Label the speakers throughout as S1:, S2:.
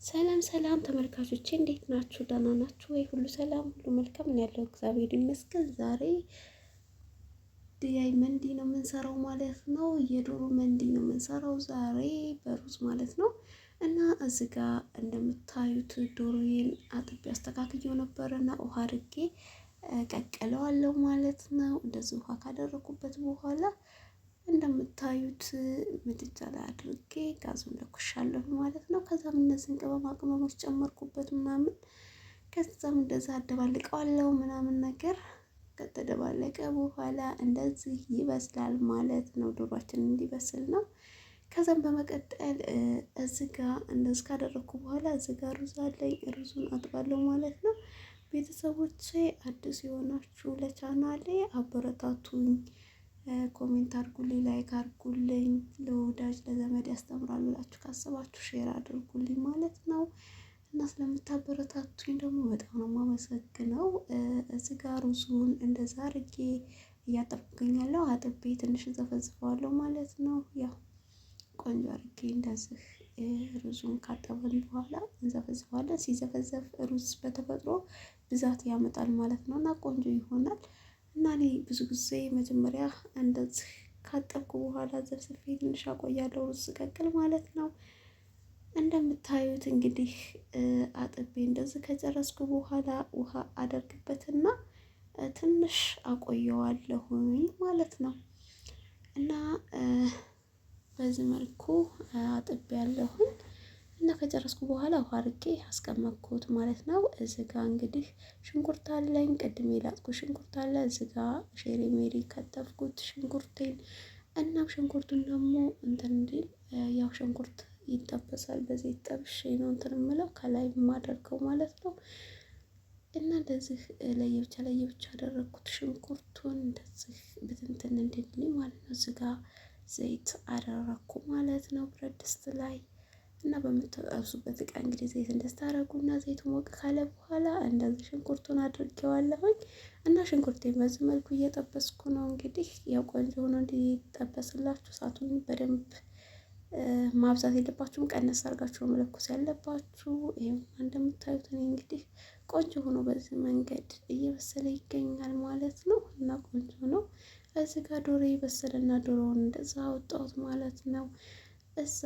S1: ሰላም ሰላም ተመልካቾቼ እንዴት ናችሁ? ደህና ናችሁ ወይ? ሁሉ ሰላም፣ ሁሉ መልካም ነው ያለው፣ እግዚአብሔር ይመስገን። ዛሬ دياي መንዲ ነው የምንሰራው ማለት ነው። የዶሮ መንዲ ነው የምንሰራው ዛሬ በሩዝ ማለት ነው። እና እዚህ ጋ እንደምታዩት ዶሮዬን አጥቤ አስተካክዬው ነበረ እና ውሃ አድርጌ ቀቅለዋለሁ ማለት ነው። እንደዚህ ውሃ ካደረኩበት በኋላ እንደምታዩት ምድጃ ላይ አድርጌ ጋዙን ለኩሻለሁ ማለት ነው። ከዛም እነዚህን ቅመማ ቅመሞች ጨመርኩበት ምናምን። ከዛም እንደዛ አደባልቀዋለሁ ምናምን ነገር። ከተደባለቀ በኋላ እንደዚህ ይበስላል ማለት ነው። ዶሯችን እንዲበስል ነው። ከዛም በመቀጠል እዚህ ጋ እንደዚህ ካደረግኩ በኋላ እዚህ ጋ ሩዝ አለኝ። ሩዙን አጥባለሁ ማለት ነው። ቤተሰቦቼ አዲስ የሆናችሁ ለቻናሌ አበረታቱኝ። Comment አድርጉልኝ፣ like አድርጉልኝ። ለወዳጅ ለዘመድ ያስተምራል ብላችሁ ካሰባችሁ share አድርጉልኝ ማለት ነው። እና ስለምታበረታቱኝ ደግሞ በጣም ነው የማመሰግነው። እዚህ ጋር ሩዙን እንደዛ አድርጌ እያጠብኩ እገኛለሁ። አጥቤ ትንሽ ዘፈዝፈዋለሁ ማለት ነው። ያው ቆንጆ አድርጌ እንደዚህ ሩዙን ካጠብን በኋላ እንዘፈዝፈዋለን። ሲዘፈዘፍ ሩዝ በተፈጥሮ ብዛት ያመጣል ማለት ነው እና ቆንጆ ይሆናል። እና እኔ ብዙ ጊዜ መጀመሪያ እንደዚህ ካጠብኩ በኋላ ዘፍዝፌ ትንሽ አቆያለሁ ሩዝ ስቀቅል ማለት ነው። እንደምታዩት እንግዲህ አጥቤ እንደዚህ ከጨረስኩ በኋላ ውሃ አደርግበትና ትንሽ አቆየዋለሁኝ ማለት ነው። እና በዚህ መልኩ አጥቤ ያለሁኝ እና ከጨረስኩ በኋላ ውሃ አድርጌ አስቀመጥኩት ማለት ነው። እዚህ ጋ እንግዲህ ሽንኩርት አለኝ፣ ቅድም የላጥኩት ሽንኩርት አለ። እዚህ ጋ ሼሪ ሜሪ ከተፍኩት ሽንኩርቴን። እናም ሽንኩርቱን ደግሞ እንትን እንዲል ያው ሽንኩርት ይጠበሳል በዘይት ጠብሼ ነው እንትን የምለው ከላይ የማደርገው ማለት ነው። እና እንደዚህ ለየብቻ ለየብቻ አደረግኩት ሽንኩርቱን እንደዚህ ብትንትን እንዲልልኝ ማለት ነው። እዚህ ጋ ዘይት አደረግኩ ማለት ነው ብረት ድስት ላይ። እና በምትጠብሱበት እቃ እንግዲህ ዘይት እንደስታረጉ እና ዘይቱ ሞቅ ካለ በኋላ እንደዚህ ሽንኩርቱን አድርጌዋለሁኝ። እና ሽንኩርቴን በዚህ መልኩ እየጠበስኩ ነው። እንግዲህ ያው ቆንጆ ሆኖ እንዲጠበስላችሁ እሳቱን በደንብ ማብዛት የለባችሁም፣ ቀነስ አድርጋችሁ መለኮስ ያለባችሁ። ይሄም እንደምታዩት እኔ እንግዲህ ቆንጆ ሆኖ በዚህ መንገድ እየበሰለ ይገኛል ማለት ነው። እና ቆንጆ ነው። እዚህ ጋር ዶሮ የበሰለና ዶሮውን እንደዛ አወጣሁት ማለት ነው። እዛ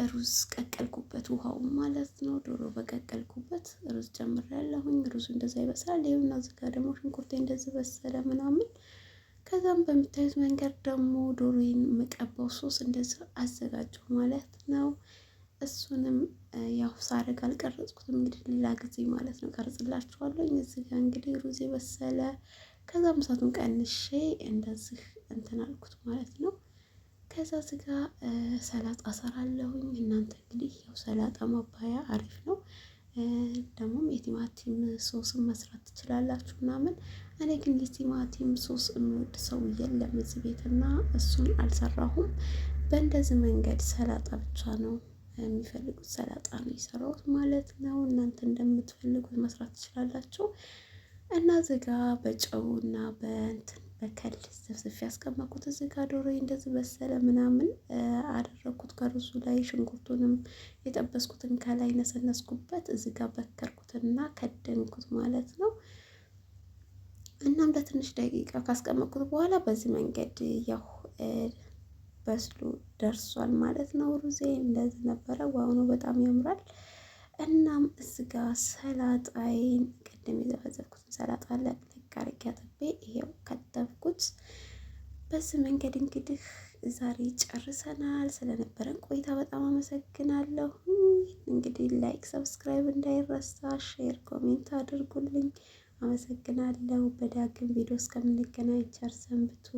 S1: ሩዝ ቀቀልኩበት ውሃው ማለት ነው። ዶሮ በቀቀልኩበት ሩዝ ጨምሬያለሁኝ። ሩዙ እንደዛ ይበስላል። ይኸውና እዚህ ጋር ደግሞ ሽንኩርቴ እንደዚህ በሰለ ምናምን። ከዛም በምታዩት መንገድ ደግሞ ዶሮዬን የምቀባው ሶስ እንደዚህ አዘጋጀሁ ማለት ነው። እሱንም ያው ሳረግ አልቀረጽኩትም፣ እንግዲህ ሌላ ጊዜ ማለት ነው ቀርጽላችኋለሁ። እዚህ ጋር እንግዲህ ሩዝ የበሰለ፣ ከዛም እሳቱን ቀንሼ እንደዚህ እንትን አልኩት ማለት ነው። ከዛ ስጋ ሰላጣ ሰራለሁኝ። እናንተ እንግዲህ ያው ሰላጣ ማባያ አሪፍ ነው። ደግሞም የቲማቲም ሶስን መስራት ትችላላችሁ ምናምን። እኔ ግን የቲማቲም ሶስ የሚወድ ሰው የለም እዚህ ቤት እና እሱን አልሰራሁም። በእንደዚህ መንገድ ሰላጣ ብቻ ነው የሚፈልጉት፣ ሰላጣ ነው የሰራሁት ማለት ነው። እናንተ እንደምትፈልጉት መስራት ትችላላችሁ። እና እዚህ ጋ በጨውና በእንትን በከል ዘፍዝፌ ያስቀመጥኩት እዚህ ጋ ዶሮዬ እንደዚህ በሰለ ምናምን አደረኩት ከሩዙ ላይ። ሽንኩርቱንም የጠበስኩትን ከላይ ነሰነስኩበት። እዚህ ጋ በከርኩትና ከደንኩት ማለት ነው። እናም ለትንሽ ደቂቃ ካስቀመጥኩት በኋላ በዚህ መንገድ ያው በስሎ ደርሷል ማለት ነው። ሩዜ እንደዚህ ነበረ። Wow ነው፣ በጣም ያምራል። እናም እዚህ ጋ ሰላጣዬን ቅድም የዘፈዘፍኩትን ሰላጣ ለቅለቅ አድርጌ አጥቤ ይሄው ከተፍኩት። በዚህ መንገድ እንግዲህ ዛሬ ጨርሰናል። ስለነበረን ቆይታ በጣም አመሰግናለሁ። እንግዲህ like፣ subscribe እንዳይረሳ፣ share፣ comment አድርጉልኝ። አመሰግናለሁ። በዳግም ቪዲዮ እስከምንገናኝ ቸር ሰንብቱ።